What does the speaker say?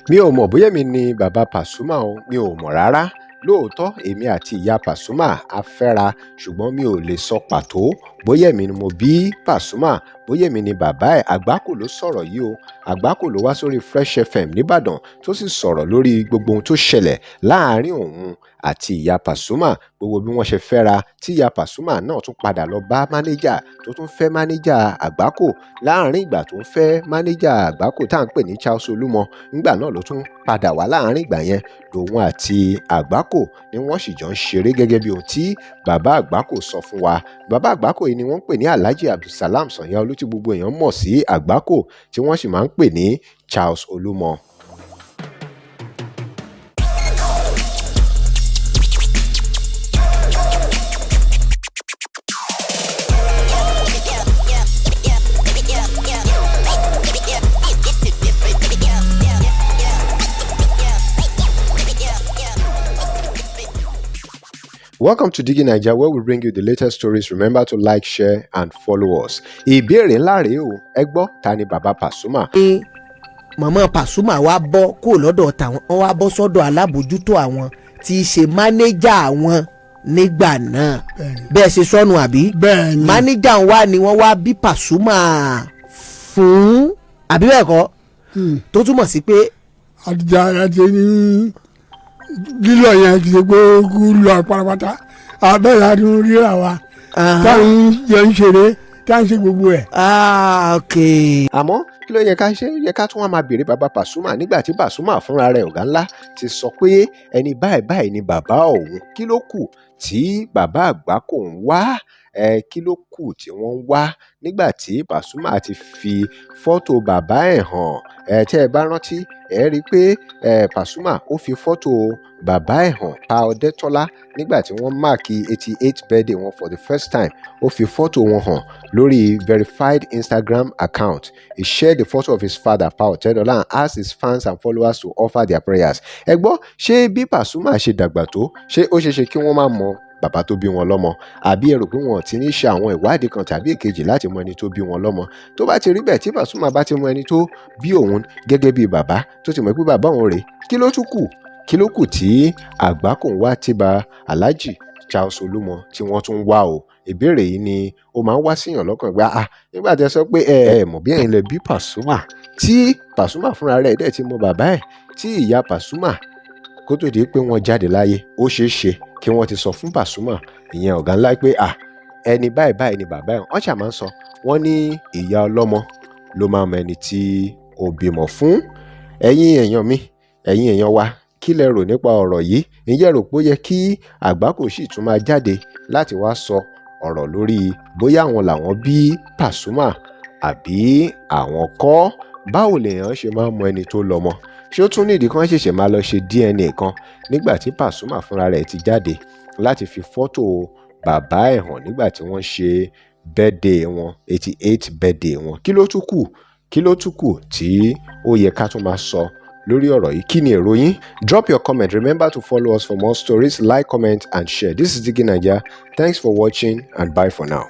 Mi ò mọ̀ bóyá èmi ni bàbá Pasuma o, mi ò mọ̀ rárá. Lóòótọ́, èmi àti ìyá Pasuma a fẹ́ra, ṣùgbọ́n mi ò lè sọ pàtó bóyá èmi ni mo bí Pasuma, bóyá èmi ni bàbá ẹ̀. Àgbákò ló sọ̀rọ̀ yìí o. Àgbákò ló wá sórí Fresh FM nìbàdàn tó sì sọ̀rọ̀ lórí gbogbo ohun tó ṣẹlẹ̀ láàrin òun àti ìyá Pasuma, gbogbo bí wọ́n ṣe fẹ́ra, tí ìyá Pasuma náà tún padà lọ bá mánéjà, tó tún fẹ́ mánéjà Àgbákò. Láàrin ìgbà tó ń fẹ́ mánéjà Àgbákò tá à ń pè ní Charles Olúmọ, nígbà náà ló tún padà wá. Láàrin ìgbà yẹn lòun àti Àgbákò ni wọ́n sì jọ ń ṣeré, gẹ́gẹ́ bí ohun tí bàbá Àgbákò sọ fún wa. Bàbá Àgbákò yìí ni wọ́n ń pè ní Alhaji Abdulsalam Sanyaolu, tí gbogbo èèyàn mọ̀ sí Àgbákò, tí wọ́n sì máa ń pè ní Charles Olúmọ. Welcome to Digi Naija, where we bring you the latest stories. Remember to like, share and follow us. Ìbéèrè ńlá rèé o, ẹ gbọ́, ta ni bàbá Pasuma? Ní màmá Pasuma wá bọ́ kúrò lọ́dọ̀ tàwọn, wọ́n wá bọ́ sọ́dọ̀ alábòójútó àwọn tí í ṣe mánéjà àwọn nígbà náà. Bẹ́ẹ̀ ṣe sọnù, àbí? Bẹ́ẹ̀ni. Mánéjà wa ni wọ́n wá bí Pasuma fún, àbí bẹ́ẹ̀ kọ́? Tó túmọ̀ sí pé Àtijọ́ àti ní lílọ yẹn kì í ṣe pé ó kú lọ pátápátá, abẹ́rẹ́ àti ríra wa táwọn jẹ́ ń ṣeré, táwọn ṣe gbogbo ẹ̀. Ah, ok. Àmọ́ kí ló yẹ ká ṣe? Yẹ ká tún wá máa béèrè bàbá Pasuma nígbà tí Pasuma fúnra rẹ̀, ọ̀gá ńlá, ti sọ pé ẹni báyìí báyìí ni bàbá òun? Kí ló kù tí bàbá Àgbákò ń wá ẹ? Kí ló kù tí wọ́n ń wá nígbà tí Pasuma ti fi fọ́tò bàbá ẹ̀ hàn? Ẹ tẹ́ ẹ bá rántí, ẹ rí i pé ẹ Pasuma ó fi fọ́tò bàbá ẹ̀ hàn, Pa Ọdẹ́tọ́lá, nígbà tí wọ́n mark 88th birthday wọn for the first time. Ó fi fọ́tò wọn hàn lórí verified Instagram account. He shared the photo of his father, Pa Ọ̀tẹ́dọ́lá, and asked his fans and followers to offer their prayers. Ẹ gbọ́, ṣé bí Pasuma ṣe dàgbà tó, ṣé ó ṣeé ṣe kí wọ́n má mọ bàbá tó bí wọn lọ́mọ? Àbí ẹ rò pé wọn ò ti ní ṣe àwọn ìwádìí kan tàbí èkejì láti mọ ẹni tó bí wọn lọ́mọ? Tó bá ti rí bẹ́ẹ̀, tí Pasuma bá ti mọ ẹni tó bí òun gẹ́gẹ́ bí bàbá, tó ti mọ̀ pé bàbá òun rèé, kí ló tún kù? Kí ló kù tí Àgbákò ń wá, tí ba Alhaji Charles Olúmọ tí wọ́n tún ń wá o? Ìbéèrè yìí ni ó máa ń wá síyàn lọ́kàn pé, ah, nígbà tí ẹ sọ pé ẹ ẹ mọ̀ bí ẹ̀yin lẹ bí Pasuma, tí Pasuma fúnra rẹ̀ dẹ̀ ti mọ bàbá ẹ̀, tí ìyá Pasuma, kó tó di pé wọ́n jáde láyé, ó ṣeé ṣe kí wọ́n ti sọ fún Pasuma, ìyẹn ọ̀gá ńlá, pé ah, ẹni báyìí báyìí ni bàbá ẹ̀. Wọ́n ṣà máa ń sọ, wọ́n ní ìyá ọlọ́mọ ló máa mọ ẹni tí ó bímọ fún. Ẹ̀yin èèyàn mi, ẹ̀yin èèyàn wa, kí lẹ rò nípa ọ̀rọ̀ yìí? Ǹjẹ́ rò pé ó yẹ kí Àgbákò sì tún máa jáde láti wá sọ ọ̀rọ̀ lórí bóyá àwọn làwọn bí Pasuma àbí àwọn kọ́? Báwo lèèyàn ṣe máa ń mọ ẹni tó lọ́mọ? Ṣé ó tún nídìí kan ṣẹ̀ṣẹ̀ máa lọ ṣe DNA kan nígbà tí Pasuma fúnra rẹ̀ ti jáde láti fi fọ́tò bàbá ẹ̀ hàn nígbà tí wọ́n ṣe birthday wọn, 88 birthday wọn? Kí ló tún kù? Kí ló tún kù tí ó yẹ ká tún máa sọ lórí ọ̀rọ̀ yìí? Kí ni èrò yín? Drop your comment. Remember to follow us for more stories. Like, comment and share. This is Digi Naija. Thanks for watching and bye for now.